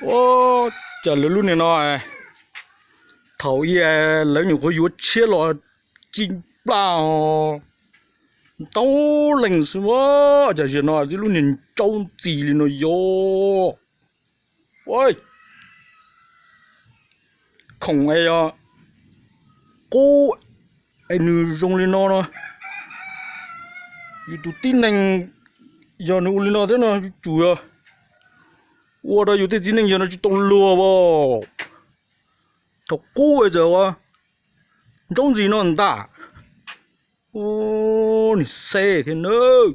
Ua cas lawv lub niag no, thaum ub lawv nyuam qhuav yuav tshiab los ci nplas ntau leej xwb, cas zaum no tib lub niag ntsaub ntxis li no yog. Khoom es yog qub es nws zoo li no no. Yus tus tib neeg yog nws ua li no thiab no, yuav tsum yog ua rau yus tej txiv neej yawg no tsis tau luag as. Thaum qub es txawm ua ntsaub ntxis no ntag. Ua, nws xeb thiab nawb.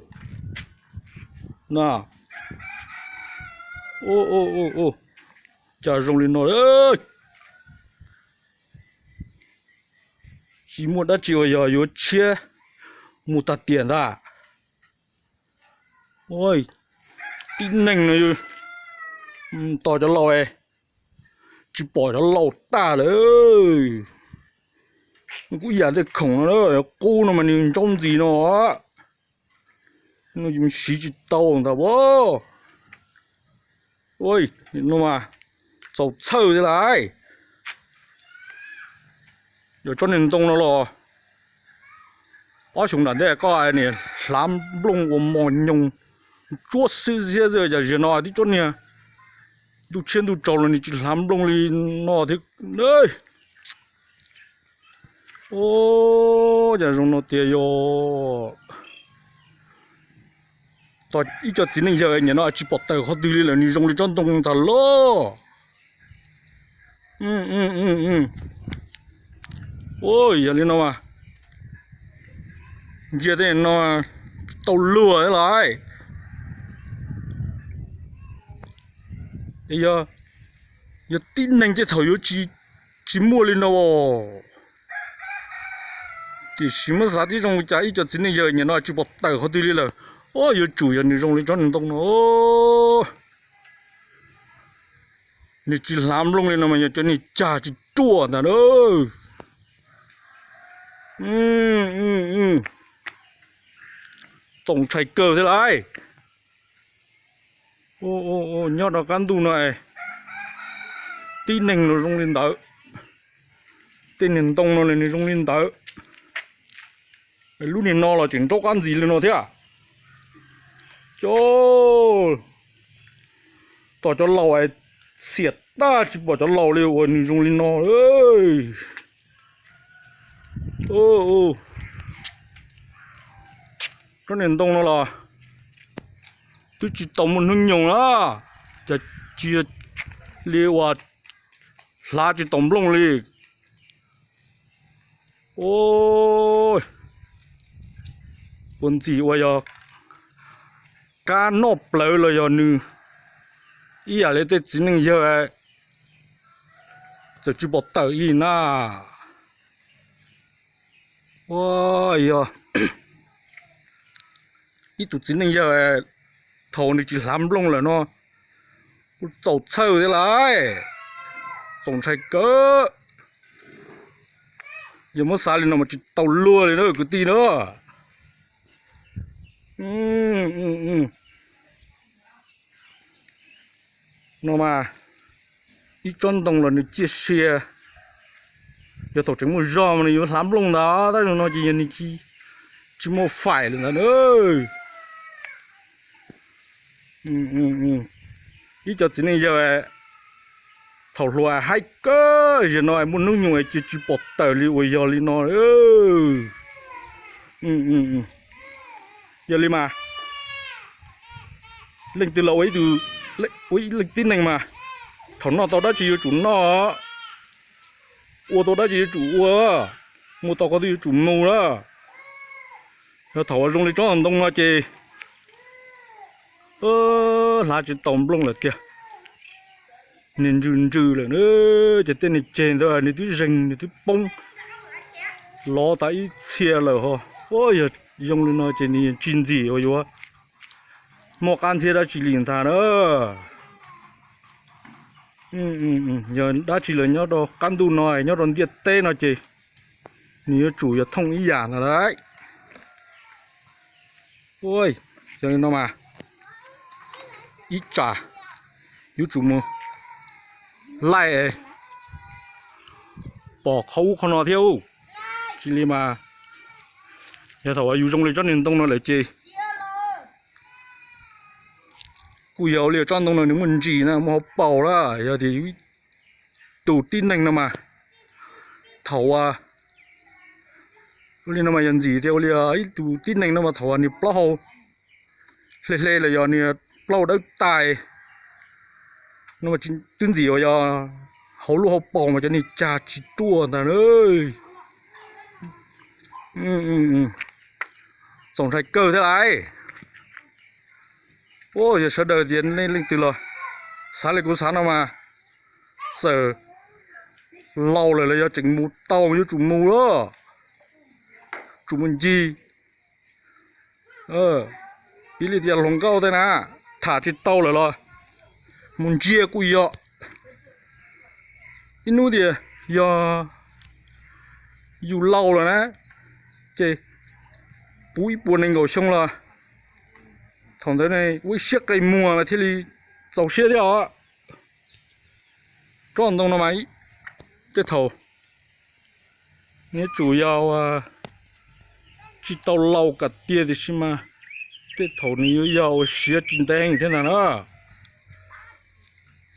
Na, cas zoo li no, tsis muaj dab tsi uas yog yuav tshiab mus tag tiam ntag. Tib neeg no tos cov laus, tsis pom cov laus tag lawm. Kuj yam tej khoom no qub no mas nws ntsaub ntxis no, siv tsis tau ntag as. No mas txaus txhawj thiab lauj. Yog tsob niag ntoo no los ob xyoos nram ntej koj niag hlav nplooj ua mos nyoos tsuab xwb xiab xwb, cas zaum no tib tsob niag ntuj tshiab ntuj tsaus los nws tsis hlav nplooj li no thiab. Ua, cas zoo no tiag yog. Tos ib co txiv neej yawg nim no tsis pom tawm qhov twg li lawm, nws zoo li tsob ntoo ntag lauj. Yog li no mas ntsia tej no tsis tau luag thiab lauj. Yog, yog tib neeg tej thaum yuav tsis, tsis muaj li no as. Tiam sis muab xav tib zoo cas ib co txiv neej yawg nim no tsis pom tawm qhov twg li lawm. Ua, yuav tsum yog nws zoo li tsob niag ntoo no. Nws tsis hlav nplooj li no mas yog cov niag cag tsis ruaj ntag na. Txaus ntshai kawg thiab lauj. Nyob rau qab ntuj no, tib neeg los zoo li ntawd, tej niag ntoo no los nws zoo li ntawd. Lub niag no los tseem nraub qab ntxiv li no thiab. Cov, tos cov laus xiam tag tsis pom cov laus li uas nws zoo li no. Tsob niag ntoo no los twb tsis tau muaj hnub nyoog na, cas tsis yog li uas hlav tsis taus nplooj li. Ua ntxim uas yog kab noj plawv los yog nws ib yam li tej txiv neej yawg txawm tsis pom tawm li na. Ua, yog ib tug txiv neej yawg thaum nws tsis hlav nplooj lawm no, kuj txaus txhawj thiab lauj, txaus ntshai kawg. Yog muab xav li no mas tsis tau luag li na kwv tij na. No mas ib tsob ntoo los nws ciaj sia, yog thaum tseem muaj zog mas nws yuav hlav nplooj ntag, tab sis no ces yog nws tsis muaj faim lawm ntag na. Ib co txiv neej yawg thaum hluas haib kawg, zaum no muaj hnub nyoog cia tsis pom tawm li uas yog li no. Yog li mas leej twg los ua ib tug, ua ib leej tib neeg mas thaum noj tau dab tsi yuav tsum noj, ua tau dab tsi yuav tsum ua, mus tau qhov twg yuav tsum mus na. Yog thaum uas zoo li tsob ntoo no ces hlav tsis tau nplooj lawm tiag, nws ntsws ntsws lawm na, ces tej niag ceg ntawd nws twb zeeg nws twb poob lov tas ib txhia lawm ho. Yog zoo li no ces nws tsis ntxim uas yuav muaj qab ntxhiab dab tsi li ntag na. Yog dab tsi los nyob rau qab ntuj no nyob rau ntiaj teb no ces nws yuav tsum yog thooj ib yam ntag lauj. Yog li no mas ib tsam yuav tsum mus Laij, pom qhov ub qhov no thiab. Tsis li mas, yog thaum uas yus zoo li tsob niag ntoo no lawm ces kuj yog ua li tsob ntoo no nws muaj ntsis na, muaj hauv paus na. Yog tias yus ib tus tib neeg no mas, thaum uas, ua li no mas yog ntxim tias ua li ib tus tib neeg no mas thaum uas nws plaub hau hle hle los yog nws plaub hau dawb tais no, twb ntxim uas yog hauv lub hauv paus mas cov niag cag tsis ruaj ntag na. Txaus ntshai kawg thiab lauj. Yog sawv daws tias nej leej twg los xav li kuv xav no mas, txawm laus lawm los yog tseem mus tau mas yuav tsum mus lawm, tsum mus ncig. Piv li tias hluas nkauj tej na, tham tsis tau lawm los mus ntsia kuj yog. Ib hnub tias yog yus laus lawm na, ces puv ib puas nees nkaum xyoo los thaum ntawd ne ua ib siab qe muag mas thiaj li txaus siab thiab os. Tsob ntoo no mas tej thaum nws yuav tsum yog tsis tau laus kam tiag tiam sis mas tej thaum nws yuav yog ua siav tsis ntev heev thiab ntag na.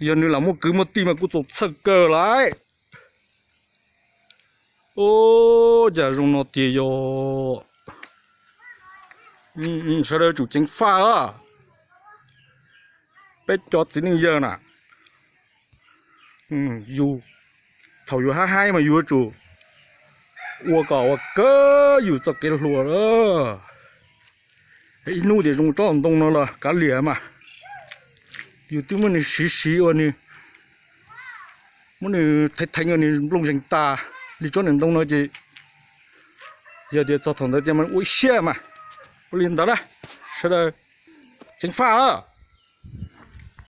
Yog nws lam muaj kwv muaj tij mas kuj txaus txhawj kawg lauj. Ua cas zoo no tiag yog. Sawv daws tsum ceev faj os. Peb cov txiv neej yawg na, yus thaum yus hab haib mas yus yuav tsum ua kom ua kawg yus txoj kev hluas lawm. Ib hnub tias zoo tsob ntoo no los kav liam mas, yus twb muab nws siv siv ua nws, muab nws theev theev ua nws nplooj zeeg tas li tsob niag ntoo no ces yog tias txog thaum ntawd tias mas ua ib siab mas. Ua li ntawd na, sawv daws ceev faj.